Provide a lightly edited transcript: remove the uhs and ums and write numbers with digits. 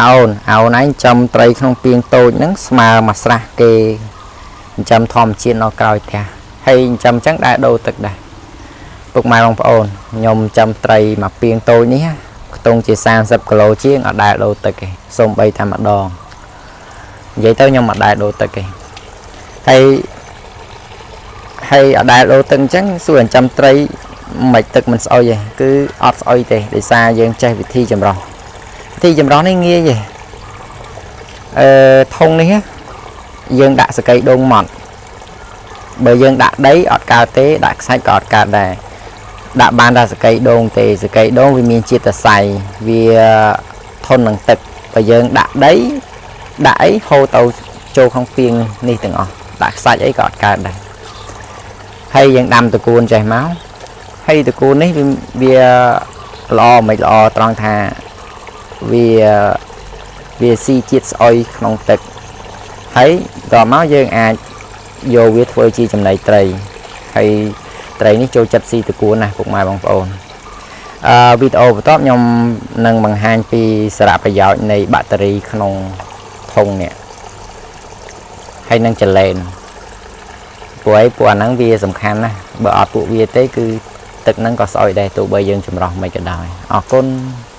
អូនអូនឯងចំត្រីក្នុងពីងតូចហ្នឹងស្មើមួយស្រះគេចិញ្ចឹមធម្មជាតិនៅក្រោយផ្ទះហើយចិញ្ចឹមចឹងដែរដូរទឹកដែរពុកម៉ែបងប្អូនខ្ញុំចិញ្ចឹមត្រីមួយពីងតូចនេះណាខ្ទង់ជា30គីឡូជាងអត់ដែលដូរទឹកទេសូម្បីតែម្ដងនិយាយទៅខ្ញុំអត់ដែលដូរទឹកទេហើយហើយអត់ដែលដូរទឹកអញ្ចឹងសួរចិញ្ចឹមត្រីមិនទឹកមិនស្អុយទេគឺអត់ស្អុយទេដោយសារយើងចេះវិធីចម្រោះវិធីចម្រោះនេះងាយទេអឺធុងនេះណាយើងដាក់សកីដូងម៉ត់បើយើងដាក់ដីអត់កើតទេដាក់ខ្សាច់ក៏អត់កើតដែរដាក់បានតែសកីដូងទេសកីដូងវាមានជាតិសរសៃវាធន់នឹងទឹកបើយើងដាក់ដីដាក់អីហូរទៅចូលក្នុងពាងនេះទាំងអស់ដាក់ខ្សាច់អីក៏អត់កើតដែរហើយយើងដាំតកួនចេះមកហើយតកួននេះវាវាល្អមិនល្អត្រង់ថាវាវាស៊ីជាតិស្អុយក្នុងទឹកហើយដល់មកយើងអាចយកវាធ្វើជាចំណីត្រីហើយត្រីនេះចូលចិត្តស៊ីតកួនណាស់ពុកម៉ែបងប្អូនអឺវីដេអូបន្ទាប់ខ្ញុំនឹងបង្ហាញពីសារៈប្រយោជន៍នៃបាក់តេរីក្នុងធុងនេះហើយនឹងចលែនព្រោះអីពួកអាហ្នឹងវាសំខាន់ណាស់បើអត់ពួកវាទេគឺទឹកហ្នឹងក៏ស្អុយដែរទោះបីយើងចម្រោះមិនក៏ដោយអរគុណ។